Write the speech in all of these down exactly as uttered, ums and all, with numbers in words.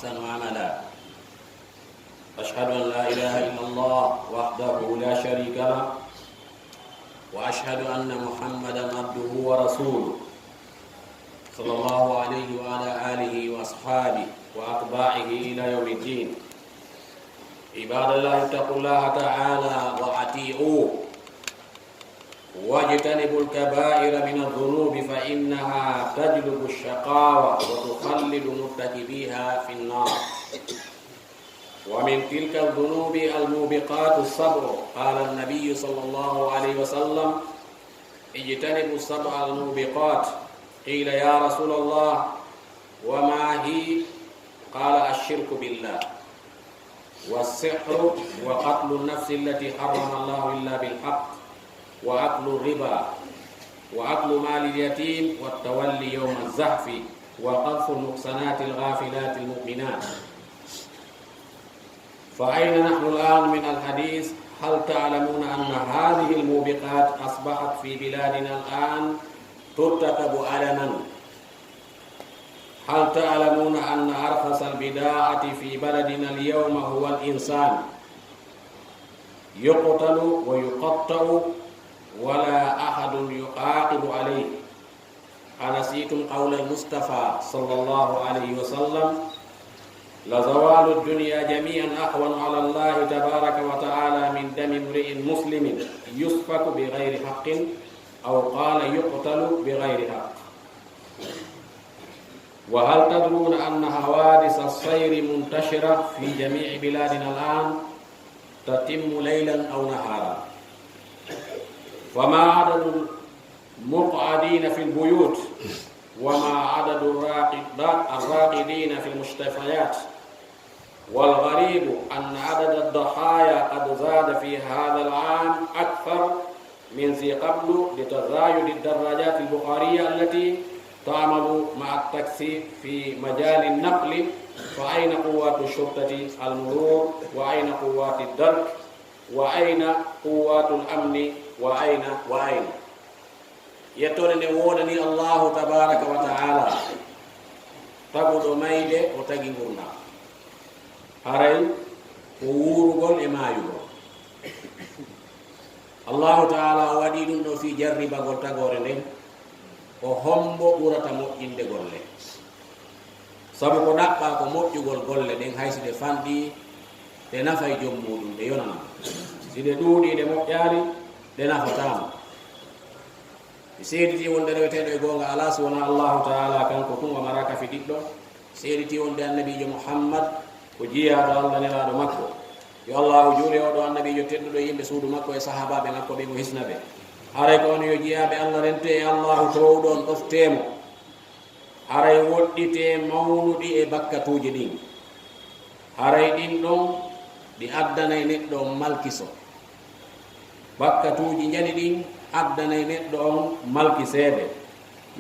وعملا. أشهد أن لا إله إلا الله وحده لا شريك له، وأشهد أن محمدا عبده ورسوله، صلى الله عليه وعلى آله وأصحابه وأتباعه إلى يوم الدين. عباد الله، اتقوا الله تعالى وأطيعوه، واجتنبوا الكبائر من الذنوب، فإنها تجلب الشقاوة وتخلد مرتكبيها في النار. ومن تلك الذنوب الموبقات السبع، قال النبي صلى الله عليه وسلم: اجتنبوا السبع الموبقات. قيل: يا رسول الله، وما هي؟ قال: الشرك بالله، والسحر، وقتل النفس التي حرم الله إلا بالحق، وأكل الربا، وأكل مال اليتيم، والتولي يوم الزحف، وقذف المحصنات الغافلات المؤمنات. فأين نحن الآن من الحديث؟ هل تعلمون أن هذه الموبقات أصبحت في بلادنا الآن ترتكب علنا؟ هل تعلمون أن أرخص البضاعة في بلدنا اليوم هو الإنسان؟ يقتل ويقطع ولا أحد يعاقب عليه. أنسيتم قول المصطفى صلى الله عليه وسلم: لزوال الدنيا جميعا أهون على الله تبارك وتعالى من دم امرئ مسلم يسفك بغير حق، أو قال: يقتل بغير حق. وهل تدرون أن حوادث السير منتشرة في جميع بلادنا الآن، تتم ليلا أو نهارا؟ فما عدد المقعدين في البيوت، وما عدد الراقد-، الراقدين في المشتفيات؟ والغريب أن عدد الضحايا قد زاد في هذا العام أكثر من ذي قبل، لتزايد الدراجات البخارية التي تعمل مع التاكسي في مجال النقل. فأين قوات الشرطة المرور؟ وأين قوات الدرك؟ وأين قوات الأمن؟ وأين، وأين؟ Yettoode nden woodanii Allaahu tabaaraka wa ta'aalaa, taguɗo mayde, o tagi ngurndan. Haray ko wuurugol e maayugol. Allaahu ta'aalaa o waɗii ɗum ɗoo fii jarribagol tagoore nden, ko hommbo ɓurata moƴƴinde golle. Sabu ko ɗaɓɓaa ko moƴƴugol golle ɗen, hay si ɗe fanɗii, ɗe nafay jom muuɗum, ɗe yonana mo. Si ɗe ɗuuɗii, ɗe moƴƴaali, ɗe nafataa mo. Mi seeditii wonde reweteeɗo e goonga alaa si wonaa Allaahu ta'aalaa, kanko tun o maraaka fidiɗɗo. Mi seeditii wonde Annabiijo Muhammad ko jiyaaɗo Alla, nelaaɗo makko. Yo Allaahu juulu e oo ɗoo Annabiijo tedduɗo e yimɓe suudu makko e sahaabaaɓe makko ɓe, mo hisna ɓe. Haray ko onon yo jiyaaɓe Alla, rentee e Allaahu toowɗo on, ɗoftee mo. Haray woɗɗitee mawnuɗi e bakkatuuji ɗin. Haray ɗin ɗon ɗi addanay neɗɗo on malkiso. Bakkatuuji njani ɗin addanay neɗɗo on malkiseede.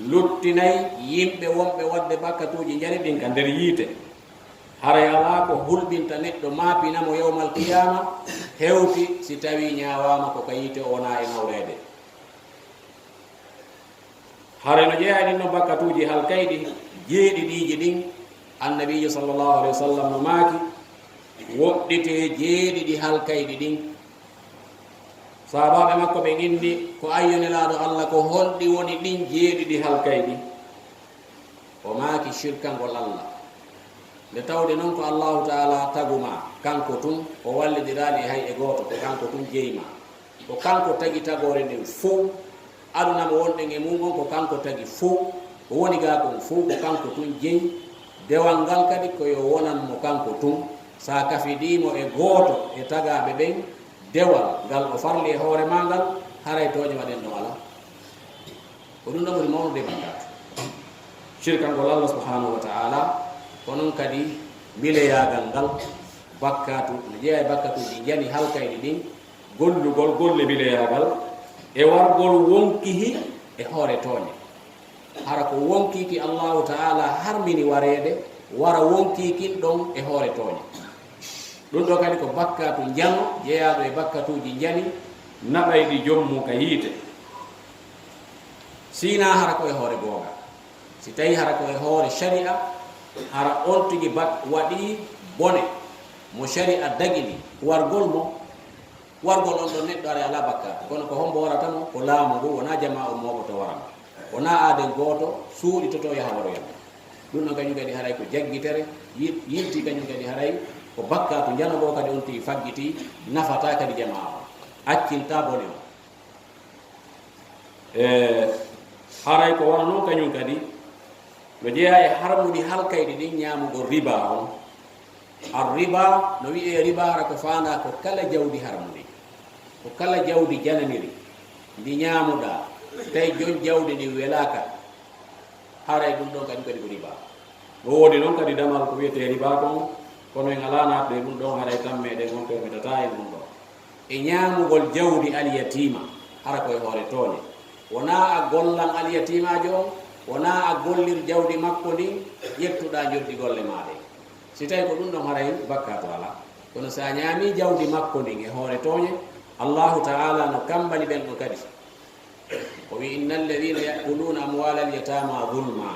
Luttinay yimɓe wonɓe waɗde bakkatuuji njani ɗin ka nder yiite. Haray alaa ko hulɓinta neɗɗo, maapina mo yawmal qiyaama, hewti si tawii ñaawaama ko ka yiite o wonaa e nawreede. Haray no jeyaa e ɗin ɗon bakkatuuji halkayɗi jeeɗiɗiiji ɗin, Annabiijo sallallahu alayhi wa sallam no maaki, woɗɗitee jeeɗiɗi halkayɗi ɗin. Sahaabaaɓe makko ɓen inni, ko an yo Nelaaɗo Alla, ko honɗi woni ɗin jeeɗiɗi halkayɗi? O maaki, shirkangol Alla. Nde tawde non ko Allaahu ta'aalaa tagu maa, kanko tun, o wallidiraali e hay e gooto, ko kanko tun jeyi maa. Ko kanko tagi tagoore nden fow. Aduna mo wonɗen e mum on, ko kanko tagi fow. Ko woni gaa kon fow, ko kanko tun jeyi. Dewal ngal kadi, ko yo wonan mo kanko tun. Si a kafidii mo e gooto e tagaaɓe ɓen, dewal ngal o farli e hoore maa ngal, haray tooñe waɗen ɗon alaa. Ko ɗum ɗon ɓuri mawnude e bakkaatu. Shirkangol Allah subhanahu wa ta'ala, ko non kadi mbileyaagal ngal bakkaatu, no jeyaa e bakkatuuji njani halkayɗi ɗin, gollugol golle mbileyaagal e wargol wonkihi e hoore tooñe. Hara ko wonkihi Allahu ta'ala harmini wareede, wara wonkihi kin ɗon e hoore tooñe. Ɗum ɗo kadi ko bakkaatu njano, jeyaaɗo e bakkatuuji njani, naɓayɗi joom mum ka yiite. Si hinaa hara ko e hoore goonga. Si tawii hara ko e hoore shari'a, Hara on tigi bat waɗi bone mo shari'a dagini wargol mo, wargol on ɗon neɗɗo ara alaa bakkaatu. Kono ko hombo warata mo? Ko laamu ngu, wonaa jamaa on mooɓoto wara mo. Wonaa aaden gooto suuɗitoto yaha waroya mo. Ɗum ɗon kañum kadi haray ko jaggitere, yi-, yilti kañum kadi haray ko bakkaatu njanagoo kadi on tigi faggiti, nafataa kadi jamaa on, accintaa bone on. E haray ko wano non kañum kadi no jeyaa e harmuɗi halkayɗi ɗin ñaamugol riba on. Ar riba no wi'ee riba hara ko faandaa ko kala jawdi harmuɗi, ko kala jawdi jananiri ndi ñaamuɗaa, tawi jon jawdi ndin welaaka, haray ɗum ɗon kañum kadi ko riba. No woodi non kadi damal ko wi'etee riba kon, kono en alaa naatde e ɗum ɗon, haray tammeeɗen on permetataa en ɗum ɗon. E ñaamugol jawdi alyatiima, hara ko e hoore tooñe. Wonaa a gollan alyatiimaajo on, wonaa a gollir jawdi makko ndin, ƴettuɗaa njoddi golle maa ɗen. Si tawi ko ɗum ɗon, haray bakkaatu alaa. Kono si a ñaamii jawdi makko ndin e hoore tooñe, Allaahu Ta'aalaa no kammbani ɓen ɗon kadi. O wi'i, "Inna alladhina ya'kuluna amwala al-yatama zulma,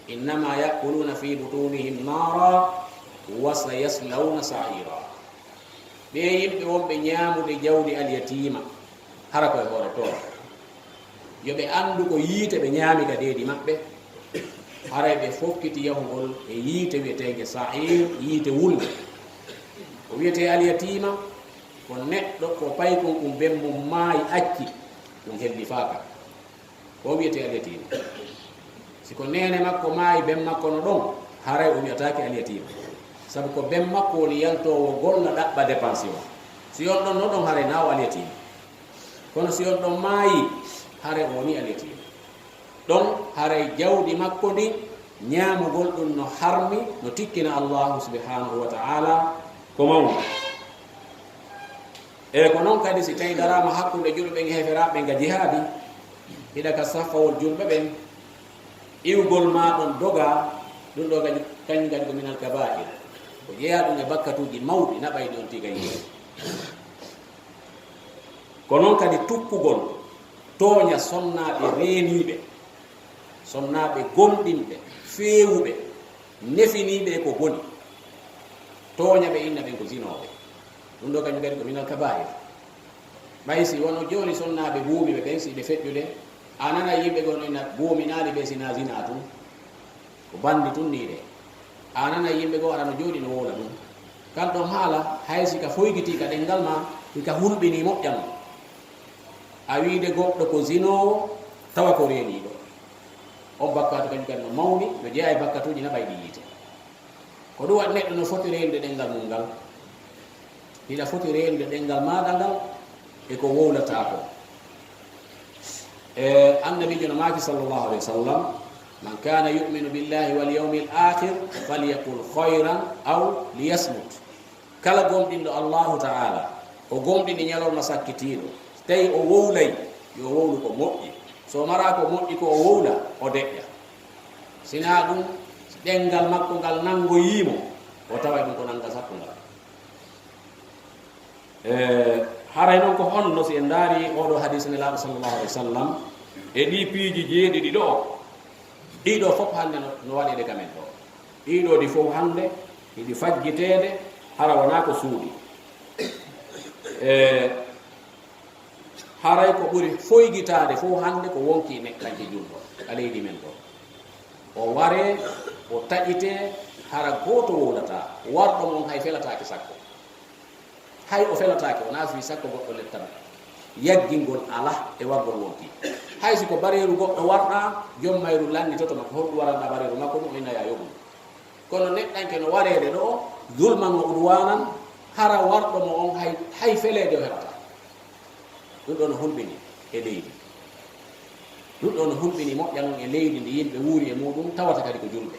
innama ya'kuluna fi butunihim nara, wa sayaslawna sa'ira." Ɓee yimɓe wonɓe ñaamude jawdi alyatiima, hara ko e hoore tooñe. Yo ɓe anndu ko yiite ɓe ñaami ka deedi maɓɓe, haray ɓe fokkiti yahugol e yiite wi'eteenge sa'ir, yiite wulnde. Ko wi'etee alyatiima, ko neɗɗo ko paykun kun ben mum maayi acci, kun hellifaaka. Ko wi'etee alyatiima. Si ko neene makko maayi, ben makko no ɗon, haray o wi'ataake alyatiima. Sabu ko ben makko woni yaltoowo golla ɗaɓɓa depansi on. Si on ɗon no ɗon, haray naa o alyatiima. Kono si on ɗon maayi, haray o woni alyatiima. Ɗon haray jawdi makko ndin, ñaamugol ɗum no harmi, no tikkina Allaahu subhaanahu wa ta'aalaa ko mawni. E ko non kadi, si tawi daraama hakkunde julɓe ɓen e heeferaaɓe ɓen ka jihaadi, hiɗa ka saffawol julɓe ɓen, iwgol maa ɗon dogaa, ɗum ɗoo kadi, kañum kadi ko minal kabaa'ir. Ko jeyaa ɗum e bakkatuuji mawɗi, naɓayɗi on tiga yiite. Ko non kadi tukkugol tooña sonnaaɓe reeniiɓe, sonnaaɓe gomɗinɓe, feewuɓe, nefiniiɓe e ko boni, tooña ɓe, inna ɓen ko zinooɓe. Ɗum ɗoo kañum kadi ko minal kabaa'ir. Ɓay si wano jooni sonnaaɓe buumiiɓe ɓen, si ɓe feƴƴude, a nana yimɓe goo no inna buuminaali ɓe si naa zinaa tun. Ko banndi tun nii de. A nana yimɓe goo ara no jooɗi no wowla ɗum. Kan ɗon haala, hay si ka foygitii ka ɗenngal maa, hika hulɓinii moƴƴa non. A wiide goɗɗo ko zinoowo, tawa ko reeniiɗo. On bakkaatu kañum kadi no mawni, no jeyaa e bakkatuuji naɓayɗi yiite. Ko ɗum waɗi neɗɗo no foti reenude ɗenngal mum ngal. Hiɗa foti reenude ɗenngal maaɗa ngal e ko wowlataa kon. E Annabiijo no maaki, sallallahu alayhi wa sallam, "Man kana yu'minu billahi wal yawmil akhir, falyaqul khayran aw liyasmut." Kala gomɗinɗo Allaahu Ta'aalaa, o gomɗini ñalorma sakkitiiɗo, tawi o wowlay, yo wowlu ko moƴƴi. So maraa ko moƴƴi ko o wowla, o deƴƴa. Sinaa ɗum, ɗenngal makko ngal nanngoyii mo, o taway ɗum ko nanngal sakkungal. E, haray non ko honno si en ndaari oo ɗoo hadiis Nelaaɗo sallallahu alayhi wa sallam, e ɗii piiji jeeɗiɗi ɗoo, ɗii ɗoo fof hannde no, no waɗeede ka men ɗoo. Ɗii ɗoo ɗi fof hannde, hiɗi fajjiteede, hara wonaa ko suuɗi. E, haray ko ɓuri foygitaade fof hannde ko wonkii neɗɗanke julɗo ka leydi men ɗoo. O waree, o taƴitee, hara gooto wowlataa. Warɗo mo on hay felataake sakko. Hay o felataake, wonaa fii sakko goɗɗo letta mo. Yaggingol alaa e wargol wonkii. Hay si ko bareeru goɗɗo warɗaa, jom mayru lannitoto mo ko honɗum waranɗaa bareeru makko ɗum, o inna yaa yoɓu. Kono neɗɗanke no wareede ɗoo, zulman wa udwanan, hara warɗo mo on hay, hay feleede o heɓataa. Ɗum ɗoo no hulɓini e leydi. Ɗum ɗoo no hulɓini moƴƴa non e leydi ndi yimɓe wuuri e muuɗum, tawata kadi ko julɓe.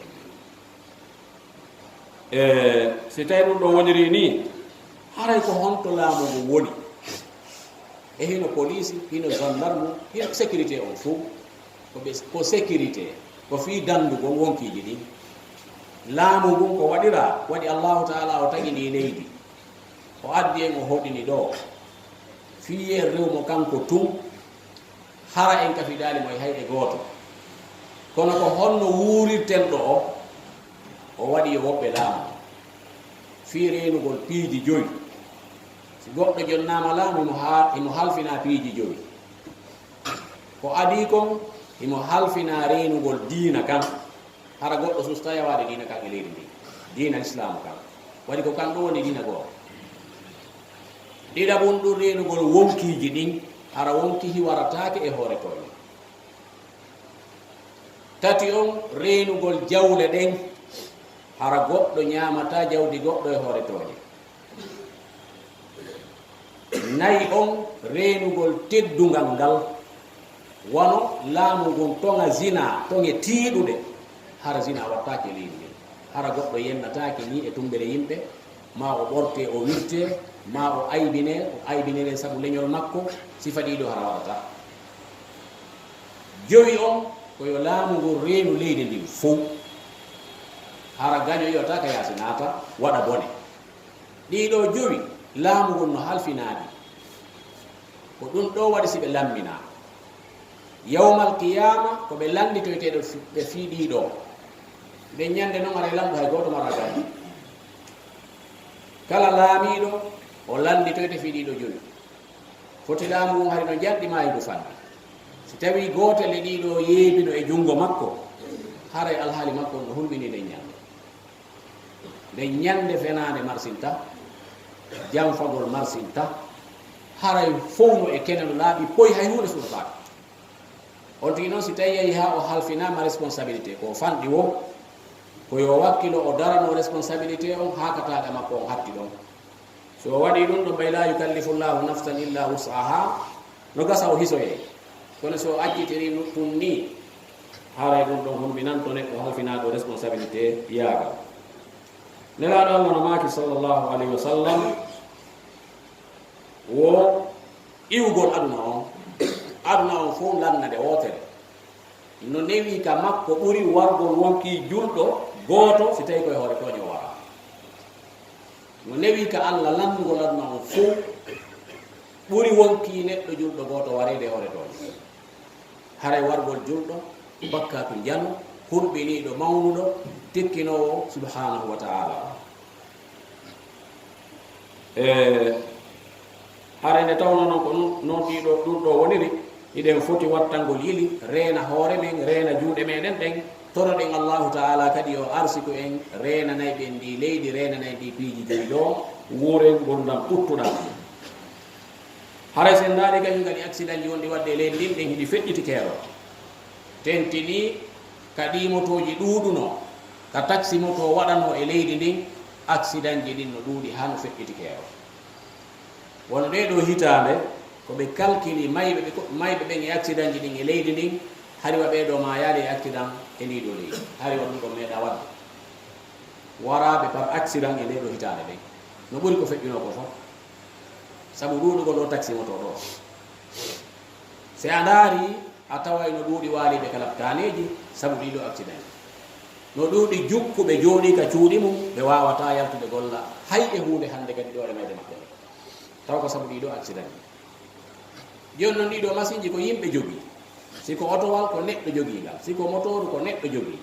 E si tawi ɗum ɗoo wonirii nii, haray ko honto laamu ngu woni? E hino poliisi, hino gendarme, hino sécurité on fof. Ko ɓe, ko sécurité, ko fii danndugol wonkiiji ɗin. Laamu ngun ko waɗiraa, waɗi Allaahu Ta'aalaa o tagi ndii leydi. O addi en, o hoɗini ɗoo. Fii en rew mo kanko tun, hara en kafidaali mo e hay e gooto. Kono ko honno wuurirten ɗoo? Waɗi yo woɓɓe laamu fii reenugol piiji jowi. Si goɗɗo jonnaama laamu, himo haa-, himo halfinaa piiji jowi. Ko adii kon, himo halfinaa reenugol diina kan. Hara goɗɗo susta yawaade diina kan e leydi ndin, diina Islaamu kan. Waɗi ko kan ɗoo woni diina gooto. Ɗiɗaɓun ɗun, reenugol wonkiiji ɗin, hara wonki hiwarataake e hoore tooñe. Tati on, reenugol jawle ɗen, hara goɗɗo ñaamataa jawdi goɗɗo e hoore tooñe. Nayi on, reenugol teddungal ngal, wano laamu ngun toŋa zinaa, toŋe tiiɗuɗe, hara zinaa wattaake e leydi ndin. Hara goɗɗo yennataake nii e tummbere yimɓe, maa o ɓortee, o wirtee, maa o aybinee, o aybiniree sabu leñol makko, sifa ɗii ɗoo hara waɗataa. Jowi on, ko yo laamu ngun reenu leydi ndin fow. Hara gaño yowataa ka yaasi naata, waɗa bone. Ɗii ɗoo jowi, laamu ngun no halfinaa ɗi. Ko ɗun ɗoo waɗi si ɓe lamminaa. Yawmal qiyaama, ko ɓe lannditoyteeɓe fi-, ɓe fii ɗii ɗoo. Nden ñannde non, haray lamɗo hay gooto maraa gaño. Kala laamiiɗo, o lannditoyte fii ɗii ɗoo jowi. Foti laamu ngun hari no njanɗi maa e ngu fanɗi. Si tawii gootel e ɗii ɗoo yeebino e junngo makko, haray alhaali makko on no hulɓinii nden ñannde. Nden ñannde fenaande marsinta, janfagol marsinta, haray fow no e kene no laaɓi poy, hay huunde suuɗotaako. On tigi non, si tawii yahi haa o halfinaama responsabilité, ko o fanɗi woo, ko yo wakkilo o darano responsabilité on, haa ka taaɗa makko on hatti ɗon. So o waɗii ɗun ɗon, ɓay laa yukallifu Llaahu nafsan illaa wus'ahaa, no gasa o hisoyee. Kono si o accitirii nu-, tun nii, haray ɗun ɗon hulɓinanto neɗɗo halfinaaɗo responsabilité yaagal. Nelaaɗo Allah no maaki, sallallahu alayhi wa sallam, wo iwugol aduna on, aduna on fow lannade wootere. No newii ka makko ɓuri wargol wonkii julɗo gooto, si tawii ko e hoore tooñe o waraa. No newii ka Allah lannugol aduna on fow, ɓuri wonkii neɗɗo julɗo gooto wareede e hoore tooñe. Haray wargol julɗo, bakkaatu njano, hulɓiniiɗo mawnuɗo, tikkinoowo subhaanahu wa ta'aalaa. E, haray nde tawnoo non ko non, non ɗii ɗoo, ɗun ɗoo woniri, hiɗen foti wattangol yili, reena hoore men, reena juuɗe meɗen ɗen, toroɗen Allaahu ta'aalaa kadi yo arsiku en, reenanay ɓen ndii leydi, reenanay ɗii piiji jowi ɗoo, wuuren ngurndan ɓuttuɗan. Haray si en ndaarii kañun kadi accidentji wonɗi waɗde e leydi ndin, ɗin hiɗi feƴƴiti keerol. Tentinii ka ɗii motooji ɗuuɗunoo, ka taxi moto waɗanoo e leydi ndin, accidentji ɗin no ɗuuɗi haa no feƴƴiti keerol. Wano ɗee ɗoo hitaande, ko ɓe kalkili mayɓe ɓe, ko mayɓe ɓen e accidentji ɗin e leydi ndin, hari wa ɓee ɗoo maayaali e accident e ndii ɗoo leydi. Hari wa ɗun ɗon meeɗaa waɗde. Waraaɓe par accident e ndee ɗoo hitaande ɗen, no ɓuri ko feƴƴunoo ko fow, sabu ɗuuɗugol oo taxi moto ɗoo. Si a ndaarii, a taway no ɗuuɗi waaliiɓe ka lapitaaneeji sabu ɗii ɗoo accident. No ɗuuɗi jukkuɓe jooɗii ka cuuɗi mun, ɓe waawataa yaltude golla, hay e huunde hannde kadi ɗoo e mayde maɓɓe. Taw ko sabu ɗii ɗoo accident. Jooni non, ɗii ɗoo masinji ko yimɓe jogii. Si ko otowal, ko neɗɗo jogii ngal. Si ko motooru, ko neɗɗo jogii.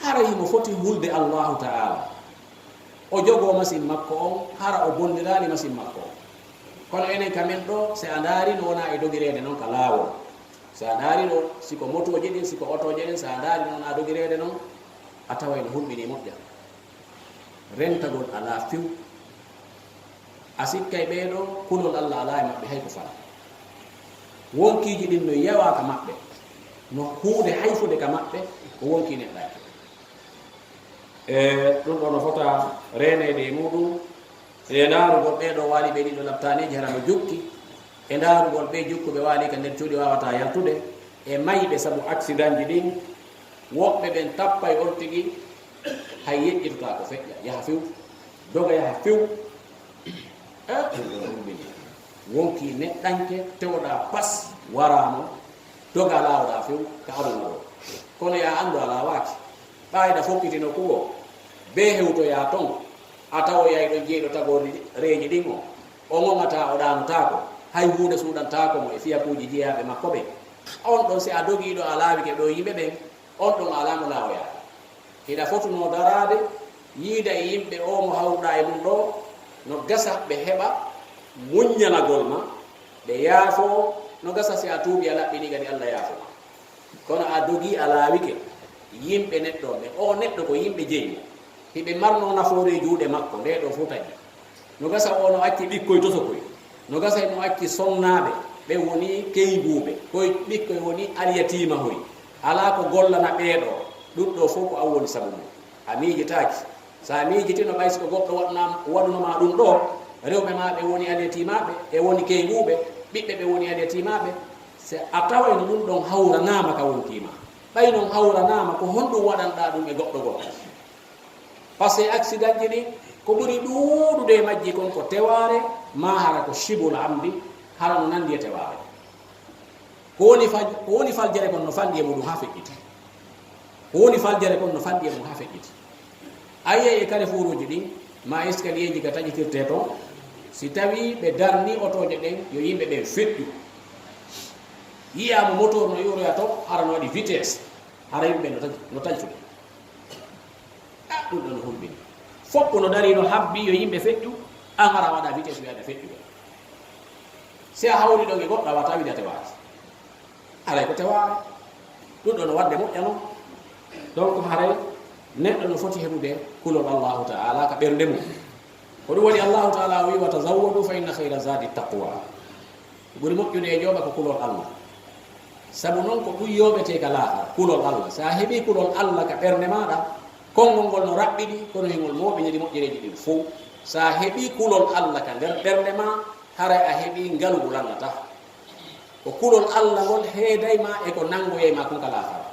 Hara himo foti hulde Allaahu ta'aalaa. O jogoo masin makko on, hara o bonniraali masin makko on. Kono enen ka men ɗoo, si a ndaarii, no wonaa e dogireede non ka laawol. Si a ndaarii ɗoo, si ko motooje ɗin, si ko otooje ɗen, si a ndaarii, no wonaa dogireede non, a taway no hulɓinii moƴƴa. Rentagol alaa few. A sikkay ɓee ɗoo, kulol Alla alaa e maɓɓe hay ko fala. Wonkiiji ɗin no yawaa ka maɓɓe, no huunde hayfude ka maɓɓe, ko wonkii neɗɗanke. E ɗun ɗoo no fota reeneede e muuɗun, e ndaarugol ɓee ɗoo waaliiɓe ɗii ɗoo laptaaneeji hara no jukki, e ndaarugol ɓee jukkuɓe waalii ka nder cuuɗi waawataa yaltude, e mayɓe sabu accidentji ɗin, woɓɓe ɓen tappay on tigi, hay yeƴƴitotaako feƴƴa, yaha few, doga yaha few. Eh, ɗun ɗoo no hulɓinii. Wonkii neɗɗanke, tewoɗaa pas, waraama, dogaa laawoɗaa few ka aduna ɗoo. Kono yo a anndu a laawaaki. Ɓaayda fokkiti nokku goo, bee hewtoyaa ton, a tawoyay ɗon jeyɗo tagorɗi reeji ɗin on. O ŋoŋataa, o ɗaanotaako, hay huunde suuɗantaako mo e fiyakuuji jeyaaɓe makko ɓen. On ɗon, si a dogii ɗoo, a laawike ɗoo yimɓe ɓen, on ɗon alaa mo laawoyaa. Hiɗa fotunoo daraade, yiida e yimɓe oo mo hawruɗaa e mum ɗoo, no gasa ɓe heɓa muññanagol ma, ɓe yaafoo, no gasa si a tuubii a laɓɓinii kadi Alla yaafoo ma. Kono a dogii a laawike yimɓe neɗɗo on ɓen. Oo neɗɗo ko yimɓe jeyi mo. Hiɓe marnoo nafoore e juuɗe makko, ndee ɗoo fof taƴi. No gasa o no acci ɓikkoy tosokoy. No gasa no acci sonnaaɓe, ɓe woni keynguuɓe. Koy ɓikkoy woni alyatiima hoy. Alaa ko gollana ɓee ɗoo. Ɗum ɗoo fof ko an woni sabu mum. A miijitaaki. So a miijitino ɓay si ko goɗɗo waɗna-, waɗuno ma ɗum ɗoo, rewɓe ma ɓe woni alyatiimaaɓe, ɓe woni keynguuɓe, ɓiɓɓe ɓe woni alyatiimaaɓe. Se a tawayno ɗum ɗon hawranaama ka wonkii ma. Ɓay non hawranaama, ko honɗum waɗanɗaa ɗum e goɗɗo goɗɗo? Parce que accident ji ɗin, ko ɓuri ɗuuɗude e majji kon ko tewaare, maa hara ko shibul amdi, hara no nanndi e tewaare. Ko woni fal-, ko woni faljere kon no fanɗi e muɗum haa feƴƴiti. Ko woni faljere kon no fanɗi e muɗum haa feƴƴiti. A yiyay e carrefour uji ɗin, maa escalier ji ka taƴitirtee ton, si tawii ɓe darnii otooje ɗen, yo yimɓe ɓen feƴƴu. Yiyaa mo motoor no iwroya ton, hara no waɗi vitesse, hara yimɓe ɓen no taƴi-, no taƴi ɗum. Ah, ɗum ɗon no hulɓini. Fof no darii no habbii yo yimɓe feƴƴu, an hara a waɗa vitesse wiyaade feƴƴu. Si a hawri ɗon e goɗɗo, a wata wiide a tewaaki. Haray ko tewaare. Ɗum ɗon no waɗde moƴƴa non. Donc, haray neɗɗo no foti heɓude kulol Allahu Ta'ala ka ɓernde mum. Ko ɗum waɗi Allahu Ta'ala o wi'i, "Wa tazawwadu fa inna khayra zadi taqwa." Ko ɓuri moƴƴude e jooɓa ko kulol Allah. Sabu non ko ɗum yooɓetee ka laakara, kulol Allah. So a heɓii kulol Allah ka ɓernde maaɗa, konngol ngol no raɓɓiɗi, kono hingol mooɓiniri moƴƴereeji ɗin fow. So a heɓii kulol Allah ka nder ɓernde maa, haray a heɓii ngalu ngu lannataa. Ko kulol Allah ngol heeday ma e ko nanngoyay ma kon ka laakara.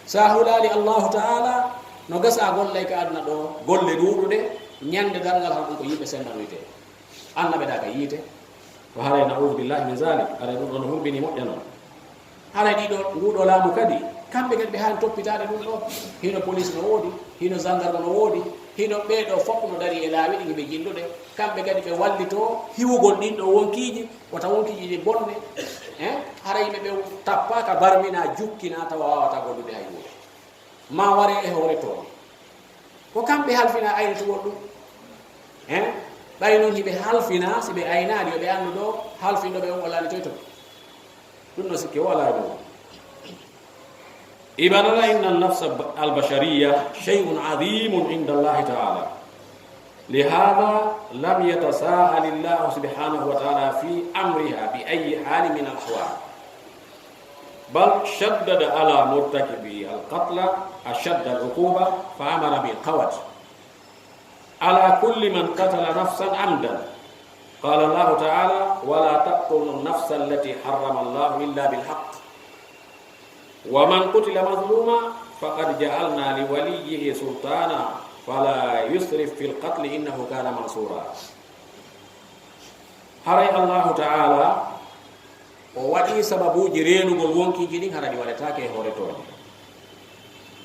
So a hulaali Allahu Ta'ala, no gasa a gollay ka aduna ɗoo, golle ɗuuɗuɗe, ñande darngal han ɗum ko yimɓe sennanoytee. Annaɓe ɗaa ka yiite. Ko haray, na'udhu billahi min zalik, haray ɗum ɗon hulɓini moƴƴa non. Haray ɗiɗo, nguɗo laamu kadi, kamɓe kadi ɓe haani toppitaade ɗum ɗoo. Hino police no woodi, hino gendarme no woodi, hino ɓee ɗoo fof no darii e laawi ɗin ɓe jinndude. Kamɓe kadi ɓe wallitoo hiwugol ɗin ɗoo wonkiiji, wota wonkiiji ɗi bonne. Eh? Haray yimɓe ɓe tappa ka barmina, jukkina, tawa waawataa gollude hay huunde. Ma ware e hoore tooñe. Ko kamɓe halfina aynitugol ɗum. Eh? Ɓay non hiɓe halfina, si ɓe aynaali, yo ɓe anndu ɗoo halfinɗo ɓe on o lannitoyto. Ɗum no sikke walaa e mum. Ibadallah, inna an-nafsa al-bashariyya shay'un adhimun inda Allahi ta'ala. لهذا لم يتساهل الله سبحانه وتعالى في أمرها بأي حال من الأحوال، بل شدد على مرتكبي القتل أشد العقوبة، فأمر بالقود على كل من قتل نفسا عمدا. قال الله تعالى: "ولا تقتلوا النفس التي حرم الله إلا بالحق." ومن قتل مظلوما فقد جعلنا لوليه سلطانا فلا يسرف في القتل إنه كان منصورا. Haray Allahu Ta'ala o waɗi sababuuji reenugol wonkiiji ɗin, hara ɗi waɗetaake e hoore tooñe.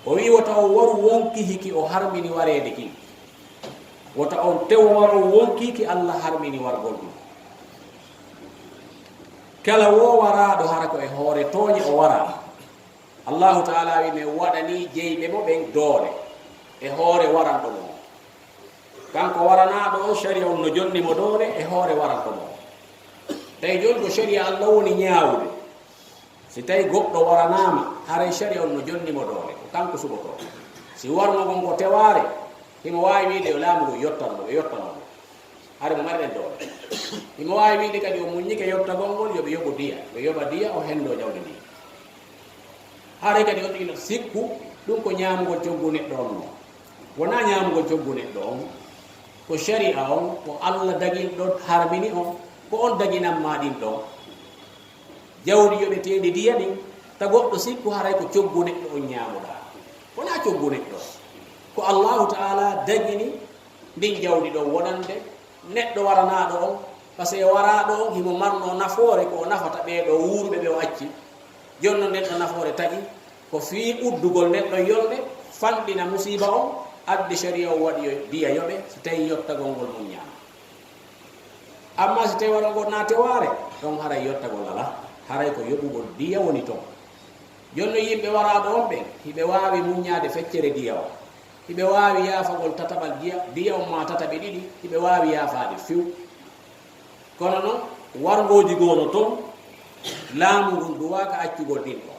O wi'i, wota on waru wonki hiki o harmini wareede kin. Wota on tew waro wonki ki Allah harmini wargol ɗum. Kala wo waraaɗo hara ko e hoore tooñe o waraa. Allahu Ta'ala wi, mi waɗanii jeyɓe mo ɓen doole e hoore waranɗo mo. Kanko waranaaɗo on, shari'a on no jonni mo doole e hoore waranɗo mo. Tawi jooni ko shari'a Allah woni ñaawude. Si tawi goɗɗo waranaama, haray shari'a on no jonni mo doole. Ko kanko suɓotoo. Si warnogol ngo tewaare, himo waawi wiide yo laamu ngun yottan mo, ɓe yottanoo mo. Hari mo mari ɗen doole. Himo waawi wiide kadi o muññike yottagol ngol, yo ɓe yoɓu diya. Ɓe yoɓa diya, o henndoo jawdi ndin. Haray kadi on tigi no sikku, ɗum ko ñaamugol coggu neɗɗo on non. Wonaa ñaamugol coggu neɗɗo on, ko shari'a on, ko Allah daginɗo harmini on, ko on daginan ma ɗin ɗon. Jawdi yoɓeteeɗi diya ɗin, ta goɗɗo sikku haray ko coggu neɗɗo on ñaamuɗaa. Wonaa coggu neɗɗo. Ko Allahu Ta'ala dagini ndin jawdi ɗon wonande neɗɗo waranaaɗo on, parce que waraaɗo on himo marnoo nafoore ko o nafata ɓee ɗoo wuuruɓe ɓe o acci. Jooni non nden ɗon nafoore taƴi, ko fii uddugol nden ɗon yolnde, fanɗina musiiba on, addi shari'a o waɗi yo diya yoɓe, si tawii yottagol ngol mum ñaama. Amma si tawii waɗa ngol naa tewaare, ɗon haray yottagol alaa, haray ko yoɓugol diya woni ton. Jooni no yimɓe waraaɗo on ɓen, hiɓe waawi muññaade feccere diya on. Hiɓe waawi yaafagol tataɓal diya, diya on maa tataɓe ɗiɗi, hiɓe waawi yaafaade few. Kono non, warngooji goo no ton, laamu ngun duwaaka accugol ɗin ɗon.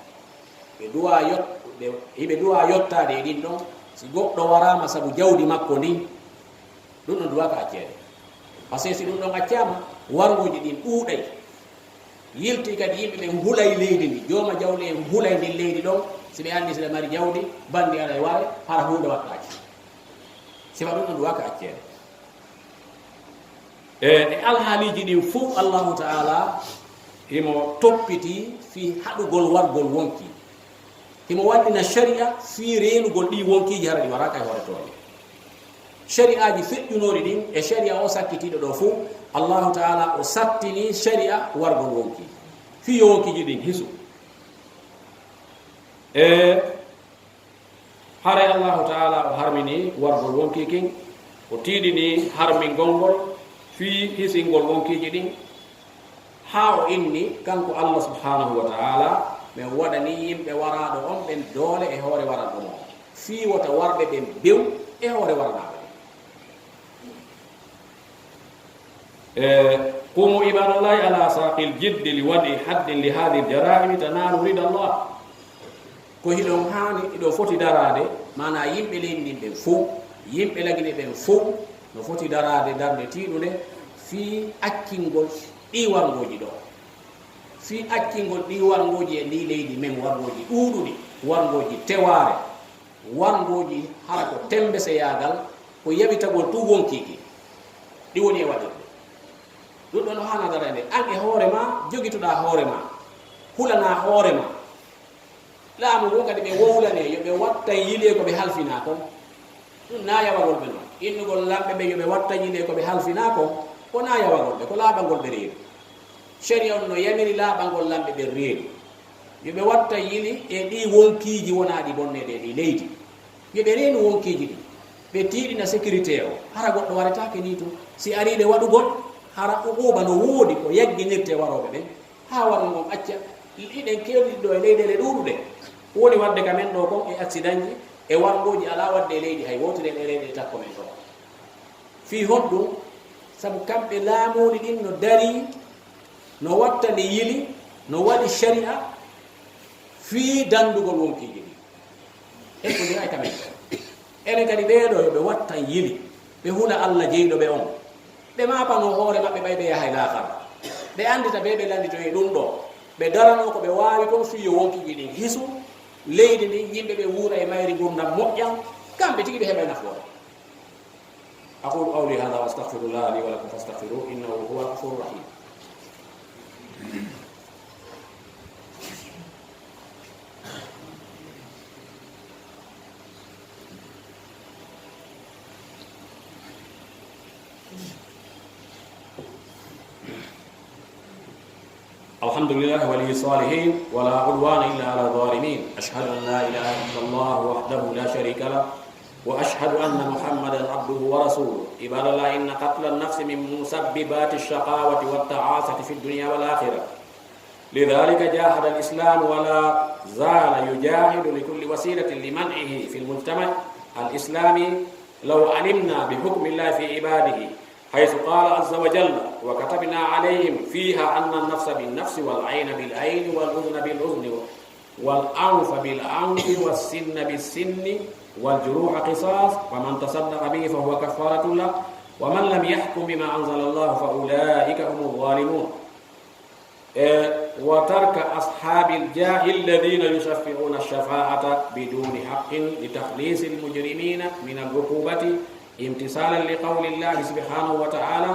Ɓe duwaa yot-, ɓe, hiɓe duwaa yottaade e ɗin ɗon, si goɗɗo waraama sabu jawdi makko ndin, ɗun ɗon duwaaka acceede. Pasee si ɗun ɗon accaama, warngooji ɗin ɗuuɗay. Yiltii kadi yimɓe ɓen hulay leydi ndin, jooma jawle en hulay ndin leydi ɗon, si ɓe anndi si ɓe mari jawdi, banndi aray ware, hara huunde wattaaki. Sifa ɗun ɗon duwaaka acceede. E, e alhaaliiji ɗin fow, Allahu Ta'ala himo toppiti fii haɗugol wargol wonkii. Himo wallina shari'a fii reenugol ɗii wonkiiji hara ɗi waraaka e hoore tooñe. Shari'aaji feƴƴunooɗi ɗin e shari'a o sakkitiiɗo ɗoo fow, Allahu Ta'ala o sattini shari'a wargol wonkii. Fii yo wonkiiji ɗin hisu. E, haray Allahu Ta'ala o harmini wargol wonkii kin, o tiiɗini harmingol ngol fii hisingol wonkiiji ɗin, haa o inni, kanko Allah subhanahu wa ta'ala, men waɗani yimɓe waraaɗo on ɓen doole e hoore waranɗo mo on, fii wota warɓe ɓen bew e hoore waranaaɓe ɓen. E, qumu ibadallahi ala saqil jiddi li wadi haddin li hadhihi jara'imi tanalu rida Allah. Ko hiɗon haani, hiɗon foti daraade, maanaa yimɓe leydi ndin ɓen fow, yimɓe Lagine ɓen fow, no foti daraade darnde tiiɗunde fii accingol ɗii warngooji ɗoo. Fii accingol ɗii warngooji e ndii leydi men, warngooji ɗuuɗuɗi, warngooji tewaare, warngooji hara ko tembeseyaagal, ko yawitagol tun wonkiiki. Ɗi woni e waɗirde. Ɗun ɗon no haana daraade. An e hoore maa, jogitoɗaa hoore maa, hulanaa hoore maa. Laamu ngun kadi ɓe wowlanee, yo ɓe wattan yilee ko ɓe halfinaa kon. Ɗun naa yawagol ɓe non. Innugol lamɓe ɓen yo ɓe wattan yilee ko ɓe halfinaa kon, ko naa yawagol ɓe, ko laaɓangol ɓe reedu. Shari'a on no yamiri laaɓangol lamɓe ɓen reedu. Yo ɓe wattan yili e ɗii wonkiiji wonaaɗi bonneede e ɗii leydi. Yo ɓe reenu wonkiiji ɗin. Ɓe tiiɗina sécurité o. Hara goɗɗo waretaake nii tun. Si arii le waɗugol, hara uquuba no woodi ko yagginirtee warooɓe ɓen. Haa warngo ngon acca, hiɗen keewɗi ɗoo e leyɗeele ɗuuɗuɗe. Ko woni waɗde ka men ɗoo kon e aksidanji, e warngooji alaa waɗde e leydi hay wootere e ɗee leyɗeele takko men ɗoo. Fii honɗun? Sabu kamɓe laamuuɗi ɗin no darii, no wattani yili, no waɗi shari'a fii dandugol wonkiiji ɗin. Heɓɓondira e ka men ɗoo. Enen kadi ɓee ɗoo yo ɓe wattan yili, ɓe hula Alla jeyɗo ɓe on. Ɓe maapanoo hoore maɓɓe ɓay ɓe yahay laakara. Ɓe anndita bee ɓe lannditoyee ɗun ɗoo. Ɓe daranoo ko ɓe waawi kon fii yo wonkiiji ɗin hisu, leydi ndin, yimɓe ɓen wuura e mayri ngurndan moƴƴan, kamɓe tigi ɓe heɓay nafoore. أقول قولي هذا وأستغفر الله لي ولكم فاستغفروه إنه هو الغفور الرحيم. الحمد لله ولي الصالحين، ولا عدوان إلا على الظالمين. أشهد أن لا إله إلا الله وحده لا شريك له، وأشهد أن محمدا عبده ورسوله. عباد الله، إن قتل النفس من مسببات الشقاوة والتعاسة في الدنيا والآخرة. لذلك جاهد الإسلام ولا زال يجاهد لكل وسيلة لمنعه في المجتمع الإسلامي، لو علمنا بحكم الله في عباده، حيث قال عز وجل: "وكتبنا عليهم فيها أن النفس بالنفس والعين بالعين والأذن بالأذن والأنف بالأنف والسن بالسن والجروح قصاص، فمن تصدق به فهو كفارة له، ومن لم يحكم بما أنزل الله فأولئك هم الظالمون." E, وترك أصحاب الجاه الذين يشفعون الشفاعة بدون حق لتخليص المجرمين من العقوبة، امتثالا لقول الله سبحانه وتعالى: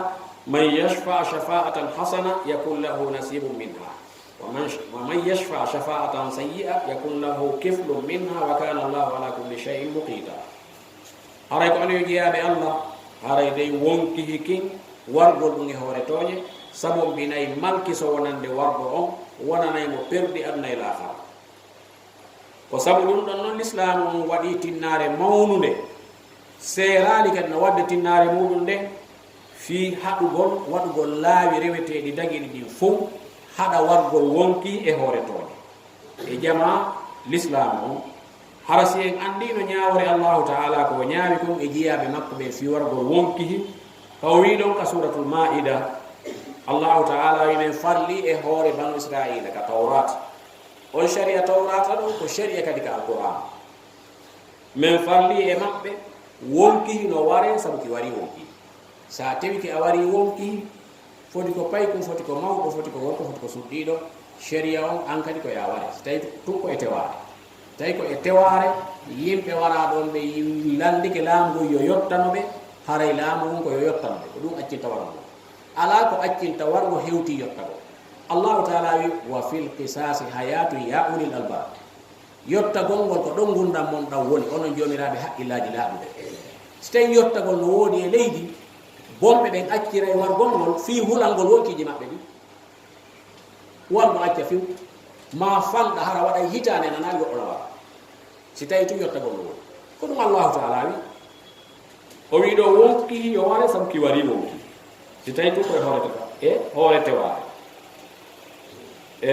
"من يشفع شفاعة حسنة يكن له نصيب منها، ومن ش-، ومن يشفع شفاعة سيئة يكن له كفل منها وكان الله على كل شيء مقيتا." Haray ko onon yo jeyaaɓe Allah, haray dey wonkihi kin wargol ɗum e hoore tooñe, sabu mbinay malki so wonande wargo on, wonanay mo perdi aduna e laakara. Ko sabu ɗum ɗon non Lislaamu on waɗi tinnaare mawnunde, seeraali kadi no waɗde tinnaare muuɗum nden fii haɗugol, waɗugol laawi reweteeɗi dagiiɗi ɗin fow, haɗa wargol wonkii e hoore tooñe. E jamaa Lislaamu on, hara si en anndino ñaawoore Allaahu Ta'aalaa ko o ñaawi kon e jiyaaɓe makko ɓen fii wargol wonkihi, ka o wi'i ɗon ka Suuratul Maa'ida, Allaahu Ta'aalaa wi'i men farlii e hoore Banu Israa'iila ka Tawraat. On shari'a Tawraata ɗon ko shari'a kadi ka Alqur'aan. Men farlii e maɓɓe wonkihi no waree sabu ki warii wonkihi. Si a tewike a warii wonkihi, foti ko paykun, foti ko mawɗo, foti ko gorko, foti ko suɗɗiiɗo, shari'a on an kadi ko yo a waree. Si tawii tun ko e tewaare. Tawi ko e tewaare, yimɓe waraa ɗon ɓe yi-, lanndike laamu ngun yo yottano ɓe, haray laamu ngun ko yo yottano ɓe. Ko ɗun accinta wargo ngun. Alaa ko accinta wargo hewtii yottagol. Allaahu Ta'aalaa wi'i, "Wa fil qisaasi hayaatun yaa ulil albaab." Yottagol ngol ko ɗon ngurndan mon ɗan woni, onon joomiraaɓe haqqillaaji laaɓuɓe. Si tawii yottagol no woodi e leydi, bonɓe ɓen acciray wargol ngol fii hulangol wonkiiji maɓɓe ɗin. Wargo acca few, maa fanɗa hara waɗay hitaande nanaali goɗɗo na wara. Si tawii tun yottagol no woodi. Ko ɗun Allaahu Ta'aalaa wi'i. O wi'i ɗoo wonkihi yo ware sabu ki warii wonkihi. Si tawii tun ko e hoore tewa-, e hoore tewaare. E,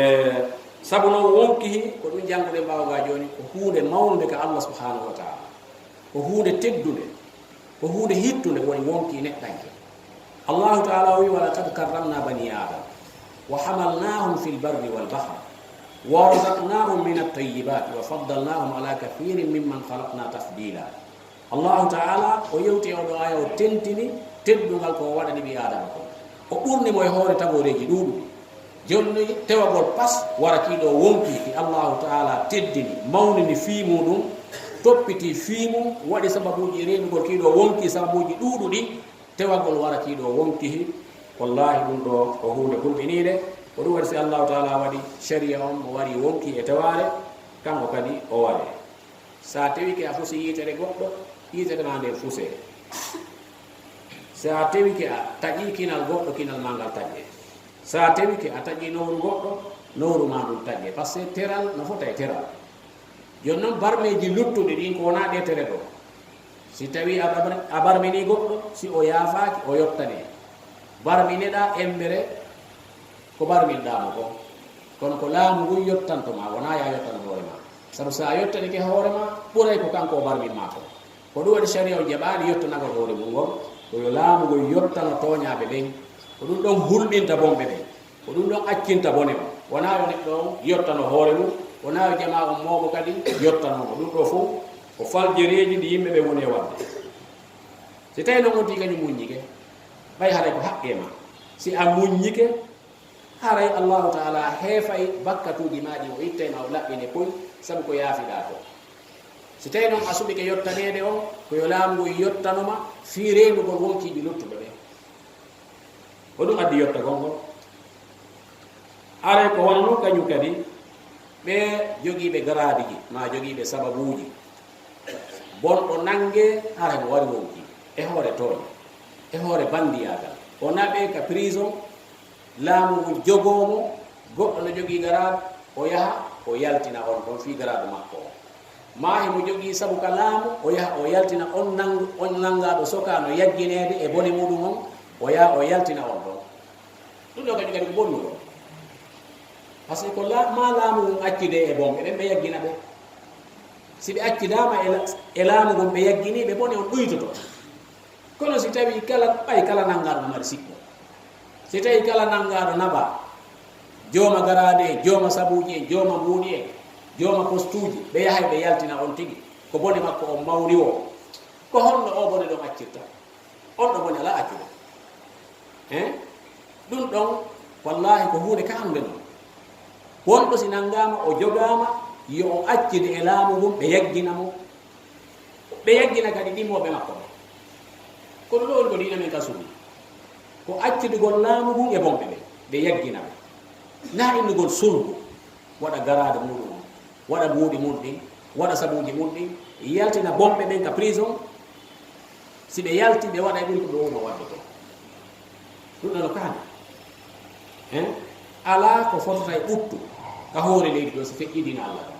sabu non wonkihi, ko ɗun jannguɗen ɓaawo gaa jooni, ko huunde mawnunde ka Allah subhaanahu wa ta'aalaa. Ko huunde teddunde, ko huunde hittunde woni wonki neɗɗanke. Allaahu ta'aalaa o wi'i, "Wa laqad karramnaa banii Aadama, wa hamalnaahum fil barri wal bahri, wa razaqnaahum minat tayyibaati, wa faddalnaahum alaa kathiirin mimman khalaqnaa tafdiilaa." Allaahu ta'aalaa o yewti e oo ɗoo aaya, o tentini teddungal ko o waɗani ɓii Aadama kon. O ɓurni mo e hoore tagooreeji ɗuuɗuɗi. Jonni tewagol pas wara kii ɗoo wonki ki Allaahu ta'aalaa teddini, mawnini fii muuɗun, toppitii fii mun, waɗi sababuuji e reenugol kii ɗoo wonki sababuuji ɗuuɗuɗi, tewagol wara kii ɗoo wonkihi, wallaahi ɗun ɗoo ko huunde hulɓiniinde. Ko ɗun waɗi si Allaahu ta'aalaa waɗi shari'a on mo warii wonki e tewaare, kanko kadi o waree. Si a tewike a fusi yiitere goɗɗo, yiitere maa nden fusee. Si a tewike a taƴii kinal goɗɗo, kinal maa ngal taƴee. Si a tewike a taƴii nowru goɗɗo, nowru maa ndun taƴee. Parce que teral no fota e teral. Jooni non barmeeji luttuɗi ɗin ko wonaa ɗee tere ɗoo. Si tawii a bar-, a barminii goɗɗo, si o yaafaaki, o yottanee. Barmineɗaa embere, ko barminɗaa mo kon. Kono ko laamu ngun yottanto maa, wonaa yo a yottano hoore maa. Sabu si a yottanike hoore maa, ɓuray ko kanko o barmin maa kon. Ko ɗun waɗi shari'a on jaɓaali yottanagol hoore mun ngol, ko yo laamu ngun yottano tooñaaɓe ɓen. Ko ɗun ɗon hulɓinta bonɓe ɓen. Ko ɗun ɗon accinta bone on. Wonaa yo neɗɗo on yottano hoore mun, wonaa yo jamaa on mooɓo kadi yottanoo mo. Ɗun ɗoo fow ko faljereeji ɗi yimɓe ɓen woni e waɗde. Si tawii non on tigi kañun muññike, ɓay haray ko haqqee maa. Si a muññike, haray Allaahu ta'aalaa heefay bakkatuuji maa ɗin, o ittay ma, o laɓɓine poy, sabu ko yaafiɗaa kon. Si tawii non a suɓike yottaneede on, ko yo laamu ngun yottano ma fii reenugol wonkiiji luttuɓe ɓen. Ko ɗun addi yottagol ngol. Haray ko wano non kañun kadi, ɓee jogiiɓe garaadiji, maa jogiiɓe sababuuji, bonɗo nangee, haray mo wari wonki, e hoore tooñe, e hoore bandiyaagal. O naɓee ka prison, laamu ngun jogoo mo, goɗɗo no jogii garaad, o yaha, o yaltina on ɗon fii garaadu makko on. Maa himo jogii sabu ka laamu, o yaha, o yaltina on nang-, on nangaaɗo sokaa no yaggineede e bone muuɗun on, o yaha, o yaltina on ɗon. Ɗun ɗoo kañun kadi ko bonnugol. Parce que ko la-, maa laamu ngun accidee e bonɓe ɓen, ɓe yaggina ɓe. Si ɓe accidaama e la-, e laamu ngun, ɓe yagginii ɓe, bone on ɗuytoto. Kono si tawii kala, ɓay kala nangaaɗo no mari siɓɓo. Si tawii kala nangaaɗo naɓaa, jooma garaade en, jooma sabuuji en, jooma mbuuɗi en, jooma postuuji, ɓe yahay ɓe yaltina on tigi, ko bone makko on mawni woo. Ko honno oo bone ɗon accirta? On ɗoo bone alaa accude. Hein? Ɗun ɗon, wallaahi, ko huunde kaanunde non. Wonɗo si nanngaama, o jogaama, yo o accide e laamu ngun, ɓe yaggina mo. Ɓe yaggina kadi ɗimmooɓe makko ɓen. Kono ɗoo woni ko diina men kan sunna. Ko accidugol laamu ngun e bonɓe ɓen, ɓe yaggina ɓe. Naa innugol sulhu, waɗa garaade muuɗum on, waɗa mbuuɗi mun ɗin, waɗa sabuuji mun ɗin, yaltina bonɓe ɓen ka prison. Si ɓe yalti, ɓe waɗay ɓuri ko ɓe wowno waɗde kon. Ɗun ɗoo no kaani. Hein? Alaa ko fotata e ɓuttu ka hoore leydi ɗoo si feƴƴii diina Allah kan.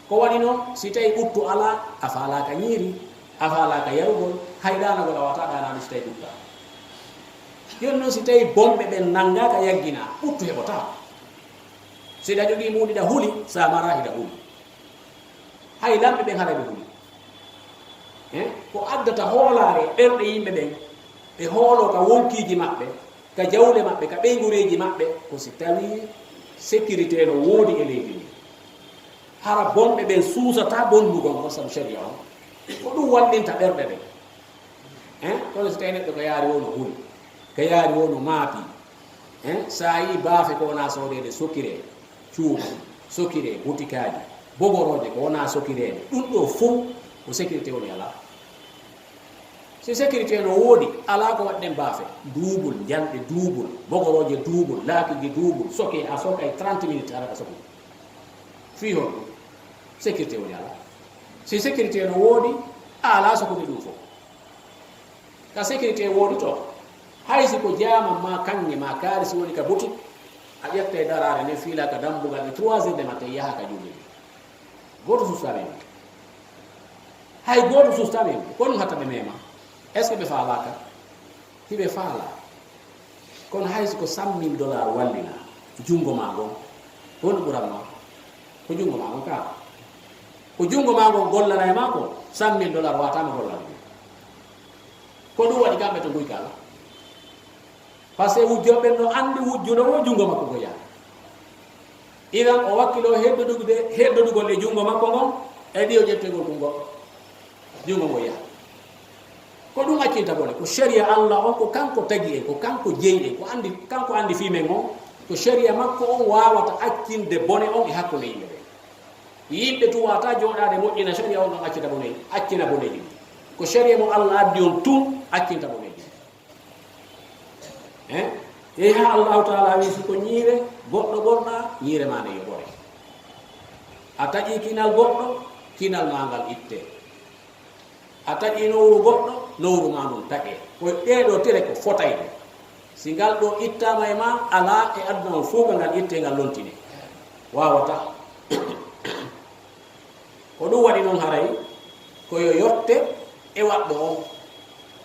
Ko waɗi non, si tawii ɓuttu alaa, a faalaaka ñiiri, a faalaaka yarugol, hay ɗaanagol a waawataa ɗaanaade si tawii ɓuttu alaa. Jooni non, si tawii bonɓe ɓen nanngaaka yagginaa, ɓuttu heɓotaako. Si ɗa jogii muuɗi ɗa huli, si a maraa hiɗa huli. Hay lamɓe ɓen haray ɓe huli. Eh? Ko addata hoolaare e ɓerɗe yimɓe ɓen, ɓe hooloo ka wonkiiji maɓɓe, ka jawle maɓɓe, ka ɓeynguureeji maɓɓe, ko si tawii sécurité no woodi e leydi ndin. Hara bonɓe ɓen suusataa bonnugol on sabu sharia on. Ko ɗum wallinta ɓerɗe ɗen. Eh? Kono si tawii neɗɗo ko yaari woo no huli, ko yaari woo no maapi, eh? So a yii baafe ko wonaa soodeede sokiree, cuuɗi, sokiree, butikaaji, bogorooje ko wonaa sokireede, ɗum ɗoo fow ko sécurité woni alaa. Si sécurité no woodi, alaa ko waɗi ɗen baafe. Duubul, njanɗe duubul, bogorooje duubul, laakiiji duubul, sokee a sokay trente minutes hara ka sokude. Fii honɗum? Sécurité woni alaa. Si sécurité no woodi, a alaa sokude ɗum fow. Ka sécurité woodi to, hay si ko jaaman maa kaŋŋe maa kaalisi woni ka boutique, a ƴettay daraare nden fiilaa ka dambugal e trois heures de matin yaha ka julde. Gooto sustaama e mum. Hay gooto sustaama e mum. Ko ɗum hatta ɓe meema. Est-ce que ɓe faalaaka? Hiɓe faalaa. Kono hay si ko cent mille dollars wallina junngo maa ngon, honɗum ɓuran maa? Ko junngo maa ngon kaa. Ko junngo maa ngon gollanay maa ko, cent mille dollars waataama gollande ɗum. Ko ɗum waɗi kamɓe to nguy kala. Par ce que wujjooɓe ɓen no anndi wujjuɗo wo junngo makko ngo yaha. Idan o wakkiloo heddodude, heddodugol e junngo makko ngon, e ɗiyo ƴettegol ko ngol. Junngo ngo yaha. Ko ɗum accinta bone, ko sharia Allah on, ko kanko tagi en, ko kanko jeyi en, ko anndi, kanko anndi fii men on, ko sharia makko on waawata accinde bone on e hakkunde yimɓe ɓen. Yimɓe tun waawataa jooɗaade moƴƴina sharia on ɗon accita bone, accina boneeji ɗin. Ko sharia mo Allah addi on tun accinta boneeji ɗin. Eh? Yehi haa Allahu Taala wi si ko ñiire goɗɗo ɓorɗaa, ñiire maa nde yoɓore. A taƴii kinal goɗɗo, kinal maa ngal ittee. A taƴii nowru goɗɗo, nowru maa ndun taƴee. Ko ɗee ɗoo tele ko fotayɗe. Si ngal ɗoo ittaama e maa, alaa e aduna on fow ka ngal ittee ngal lontinee. Waawataa. Ko ɗum waɗi non haray ko yo yotte e waɗɗo on,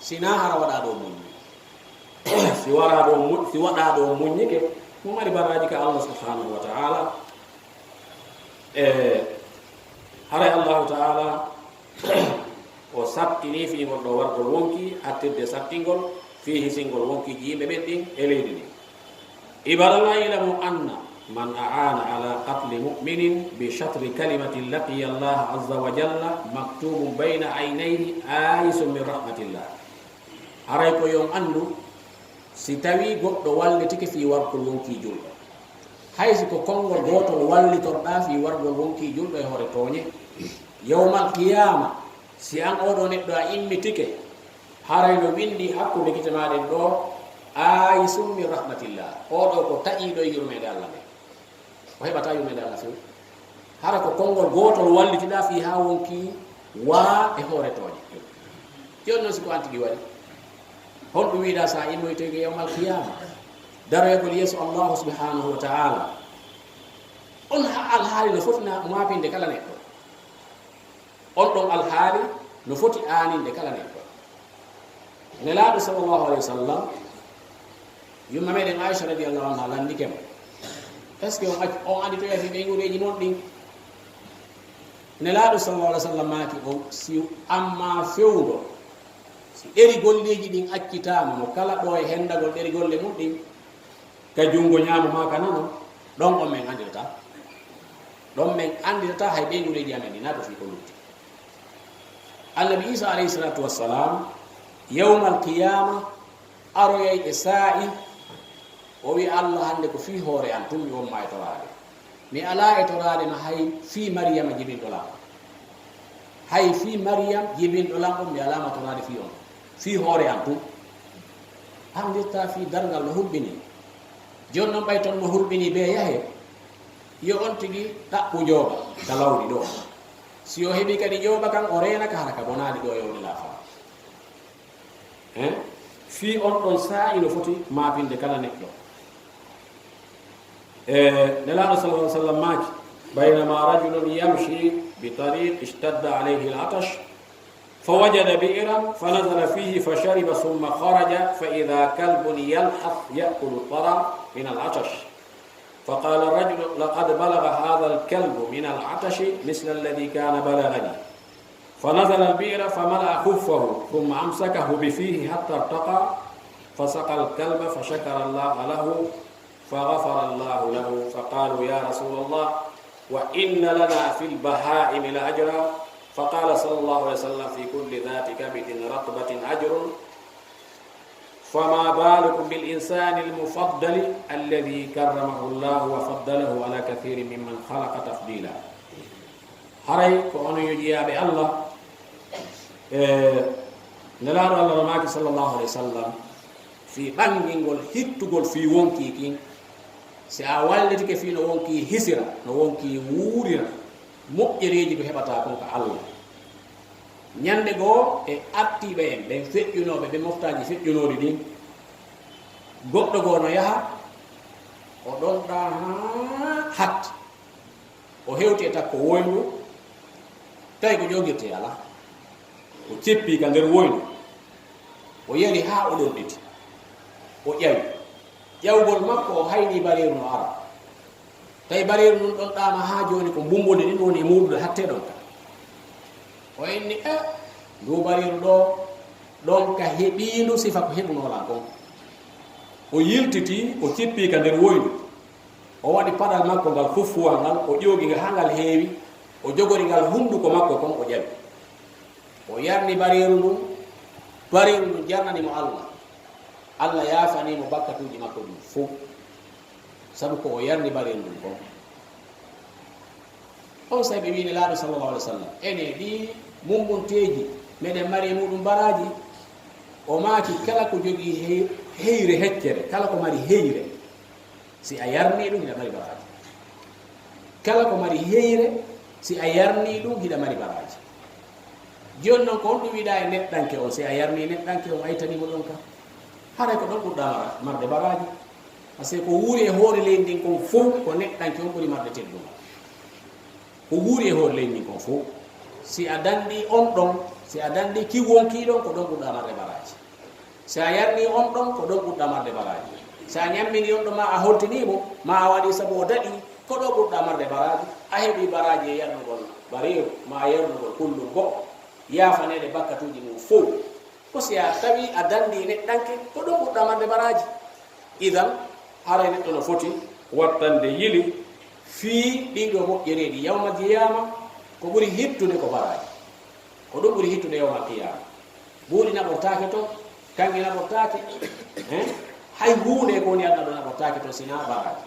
si naa hara waɗaa ɗo muññi. Si waraa ɗo mu-, si waɗaa ɗo muññike, mo mari baraaji ka Allah subhanahu wa ta'ala. E haray Allahu ta'ala o saɓɓinii fii ngol ɗo wargol wonki, hattirde saɓɓingol fii hisingol wonkiiji yimɓe ɓen ɗin e leydi ndin. عباد الله، اعلموا أن من أعان على قتل مؤمن بشطر كلمة لقي الله عز وجل مكتوب بين عينيه آيس من رحمة الله. Haray ko yo on anndu, si tawii goɗɗo wallitike fii wargol wonkii julɗo, hay si ko konngol gootol wallitorɗaa fii wargol wonkii julɗo e hoore tooñe, yawmal qiyaama, si an oo ɗoo neɗɗo a immitike, haray no winndii hakkunde gite maa ɗen ɗoo, آيس من رحمة الله. Oo ɗoo ko taƴiiɗo e yurmeende Allah nden. O heɓataa yurmeende Allah few. Hara ko konngol gootol wallitiɗaa fii haa wonkii waa e hoore tooñe. Jooni non si ko an tigi waɗi, honɗum wiɗaa si a immoytoyke yawmal qiyaama, daroygol yeeso Allahu subhanahu wa ta'ala? On ha-, alhaali no foti na maapinde kala neɗɗo. On ɗon alhaali no foti aaninde kala neɗɗo. Nelaaɗo sallallahu alayhi wa sallam, yumma meɗen Aisha radiyallahu anha lanndike mo, est-ce que on acc-, on annditoya fii ɓeynguureeji mon ɗin? Nelaaɗo sallallahu alayhi wa sallam maaki on, si amma fewndo, si ɗeri golleeji ɗin accitaama mo kala ɗo e hendagol ɗeri golle mun ɗin, ka junngo ñaamo maa ka nano, ɗon on men anndirataa. Ɗon men anndirataa hay ɓeynguureeji amen ɗi naa ɗo fii ko lutti. Annabi Iisa alayhi salaatu wassalam, yawmal qiyaama, aroyay e saa'i, o wi'a, "Allah, hannde ko fii hoore an tun mi wonmaa e toraade. Mi alaa e toraade ma hay fii Mariyama jibinɗo lan. Hay fii Mariyam jibinɗo lan on mi alaa ma toraade fii on. Fii hoore an tun." Anndirtaa fii darngal no hulɓinii. Jooni non ɓay ton no hulɓinii bee yahee, yo on tigi ɗaɓɓu jooba ka lawdi ɗoo. Si o heɓii kadi jooba kan, o reena ka hara ka bonaali ɗoo e o laafa. Eh? Fii on ɗon saa'i no foti maapinde kala neɗɗo. Eh, Nelaaɗo sallallahu alaihi wasallam maaki, "بينما رجل يمشي بطريق اشتد عليه العطش فوجد بئرا فنزل فيه فشرب ثم خرج فإذا كلب يلهث يأكل الثرى من العطش." فقال الرجل: لقد بلغ هذا الكلب من العطش مثل الذي كان بلغني. فنزل البئر فملأ خفه ثم أمسكه بفيه حتى ارتقى فسقى الكلب فشكر الله له فغفر الله له. فقالوا: يا رسول الله، وإن لنا في البهائم لأجرا؟ فقال صلى الله عليه وسلم: في كل ذات كبد رطبة أجر، فما بالكم بالإنسان المفضل الذي كرمه الله وفضله على كثير ممن خلق تفضيلا. Haray ko onon yo jiyaaɓe Allah, e Nelaaɗo Allah no maaki sallallahu alaihi wasallam fii ɓangingol hittugol fii wonkii kin, si a wallitike fii no wonkii hisira, no wonkii wuurira, moƴƴereeji ko heɓata kon ka Allah. Ñande goo e artiiɓe en ɓen feƴƴunooɓe ɓe moftaaji feƴƴunooɗi ɗin, goɗɗo goo no yaha, o ɗonɗaa haa hatti. O hewti e takko woyndu, tawi ko ƴoogirtee alaa. O ceppi ka nder woyndu. O yari haa o ɗonɗiti. O ƴawi. Ƴawgol makko, o hayni bareeru no ara. Tawi bareeru ndun ɗonɗaama haa jooni ko mbummbundi ndin woni e muuɗude hattee ɗon ka. O inni, "E, ndu bareeru ɗoo, ɗon ka heɓiindu sifa ko heɓunoo lan kon." O yiltiti, o ceppi ka nder woyndu. O waɗi paɗal makko ngal, huffuwal ngal, o ƴoogi ngal haa ngal heewi, o jogori ngal hunnduko makko kon, o ƴawi. O yarni bareeru ndun, bareeru ndun jarnani mo Allah. Allah yaafani mo bakkatuuji makko ɗin fow, sabu ko o yarni bareeru ndun kon. Onsay ɓe wi'i Nelaaɗo sallallahu alaihi wasallam, "Enen ɗii mummunteeji, meɗen mari e muɗum baraaji?" O maaki, "Kala ko jogii hey-, heyre heccere, kala ko mari heyre, si a yarnii ɗum, hiɗa mari baraaji. Kala ko mari heyre, si a yarnii ɗum, hiɗa mari baraaji." Jooni non, ko honɗum wiɗaa e neɗɗanke on? Si a yarnii neɗɗanke on, a ittanii mo ɗon ka. Haray ko ɗon ɓurɗaa mara-, marde baraaji. Parce que ko wuuri e hoore leydi ndin kon fow, ko neɗɗanke on ɓuri marde teddungal. Ko wuuri e hoore leydi ndin kon fow, si a danndii on ɗon, si a danndii ki wonkii ɗon, ko ɗon ɓurɗaa marde baraaji. Si a yarnii on ɗon, ko ɗon ɓurɗaa marde baraaji. Si a ñamminii on ɗon, maa a holtinii mo, maa a waɗii sabu o daɗii, ko ɗoo ɓurɗaa marde baraaji. A heɓii baraaji e yarnugol bareeru, maa yarnugol kullun go'o, yaafaneede bakkatuuji mum fow. Ko si a tawii a danndii neɗɗanke, ko ɗon ɓurɗaa marde baraaji. Idan, haray neɗɗo no foti wattande yili fii ɗii ɗoo moƴƴereeji. Yawmal qiyaama, ko ɓuri hittude ko baraaji. Ko ɗum ɓuri hittude yawmal qiyaama. Buuɗi naɓortaake ton, kaŋŋe naɓortaake, eh? Hay huunde ko woni aduna ɗoo naɓortaake ton, sinaa baraaji.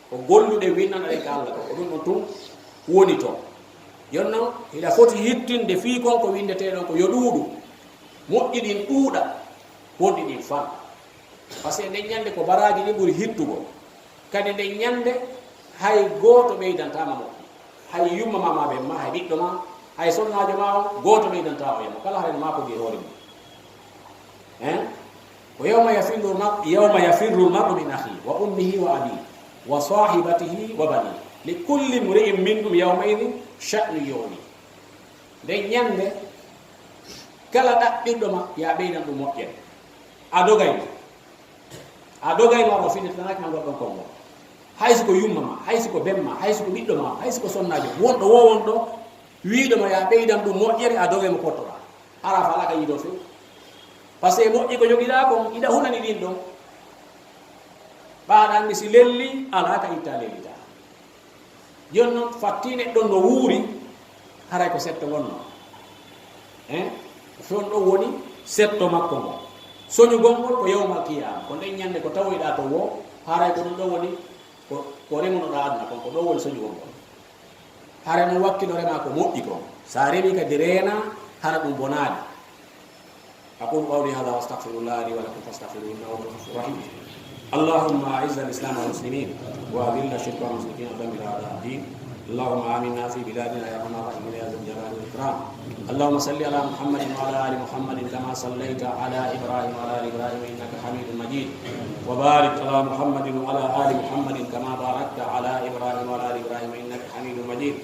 Ko golluɗen winnana ɗen ka Allah ko, ko ɗum ɗon tun woni ton. Jooni non, hiɗa foti hittinde fii kon ko winndetee ɗon ko yo ɗuuɗu. Moƴƴi ɗin ɗuuɗa, bonɗi ɗin fan. Parce que nden ñande ko baraaji ɗin ɓuri hittugol. Kadi nden ñande hay gooto ɓeydantaa ma moƴƴi. Hay yumma ma, ma ben ma, hay ɓiɗɗo ma, hay sonnaajo ma on, gooto ɓeydantaa o e mo. Kala haray no maakodii e hoore mum. Hein? Ko yawma yafirru mar-, yawma yafirru l-mar'u min akhihi wa ummihi wa abihi wa sahibatihi wa banihi. Li kulli mri'in minhum yawma idhin sha'nun yughnihi. Nden ñande, kala ɗaɓɓirɗo ma, yo a ɓeydan ɗum moƴƴere. A dogay mo. A dogay mo, a finditanaaki ma ngol ɗon konngol. Hay si ko yumma ma, hay si ko ben ma, hay si ko ɓiɗɗo ma, hay si ko sonnaajo, wonɗo wo wonɗo, wiiɗo ma yo a ɓeydan ɗum moƴƴere, a dogay mo pottoɗaa. Hara a faalaaka yiidoo few. Parce que moƴƴi ko jogiɗaa kon, iɗa hunani ɗin ɗon. Ɓaaɗa anndi si lelli, alaa ka itta lellitaa. Jooni non, fattii neɗɗo no wuuri, haray ko setto wonnoo. Hein? Ko fewndo ɗon woni setto makko ngon. Soñugol ngol ko yawmal qiyaama, ko nden ñande ko tawoyɗaa ton woo, haray ko ɗum ɗon woni ko, ko remunoɗaa aduna kon, ko ɗon woni soñugol ngol. Haray non wakkilore maa ko moƴƴi kon. Si a remii kadi reenaa, hara ɗum bonaali. أقول قولي هذا وأستغفر الله لي ولكم فاستغفروه إنه هو الغفور الرحيم. اللهم أعز الإسلام والمسلمين وأذل الشرك والمشركين ودمر أعداء الدين. اللهم آمنا في بلادنا يا أرحم الراحمين يا ذا الجلال والإكرام. اللهم صل على محمد وعلى آل محمد كما صليت على إبراهيم وعلى آل إبراهيم إنك حميد مجيد. وبارك على محمد وعلى آل محمد كما باركت على إبراهيم وعلى آل إبراهيم إنك حميد مجيد.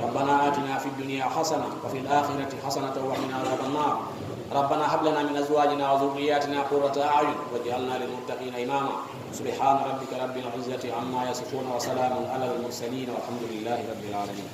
ربنا آتنا في الدنيا حسنة وفي الآخرة حسنة وقنا عذاب النار. ربنا هب لنا من أزواجنا وذرياتنا قرة أعين واجعلنا للمتقين إماما. سبحان ربك رب العزة عما يصفون وسلام على المرسلين والحمد لله رب العالمين.